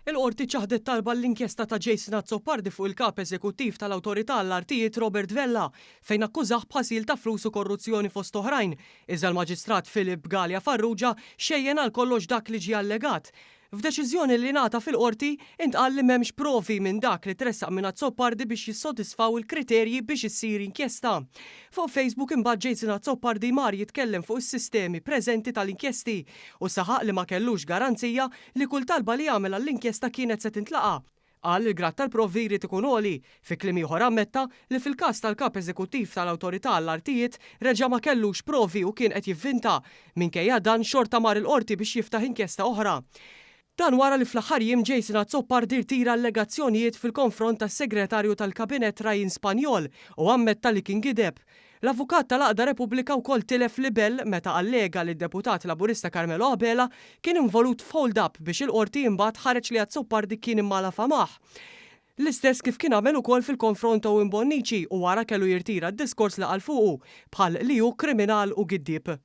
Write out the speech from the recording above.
Il-Qorti ċaħdet talba għall-inkjesta ta' Jason Azzopardi fuq il-Kap Eżekuttiv tal-Awtorità għall-Artijiet Robert Vella fejn akkużah b'ħasil ta' flus u korruzzjoni fost oħrajn, iżda l-Maġistrat Philip Galea Farrugia xejjen għal kollox dak li ġie allegat. F'deċiżjoni li ngħata fil-Qorti, intqal li m'hemmx provi minn dak li tressaq minn Azzopardi biex jissodisfaw il-kriterji biex issir inkjesta. Fuq Facebook imbagħad Jason Azzopardi mar jitkellem fuq is-sistemi preżenti tal-inkjesti u saħaq li ma kellux garanzija li kull talba li għamel għall-inkjesta kienet se tintlaqa'. Qal li l-grad tal-provi jrid ikun għoli. Fi kliem ieħor ammetta li fil-każ tal-Kap Eżekuttiv tal-Awtorità għall-Artijiet reġa' ma kellux provi u kien qed jivvinta. Minkejja dan xorta mar il-Qorti biex jiftaħ inkjesta oħra. Dan wara li fl-aħħar jiem Jason Azzopardi rtira allegazzjonijiet fil-konfront tas-Segretarju tal-Kabinett Ryan Spagnol u ammetta li kien gideb. L-avukat tal-għaqda Repubblika wkoll tilef libell meta allega li d-deputat Laburista Carmelo Abela kien involut f'hold up biex il-Qorti imbagħad ħareġ li Azzopardi kien immalafamah. L-istess kif kien għamel ukoll fil-konfront Owen Bonnici u wara kellu jirtira d-diskors li qal fuqu, bħal li hu kriminal u giddieb.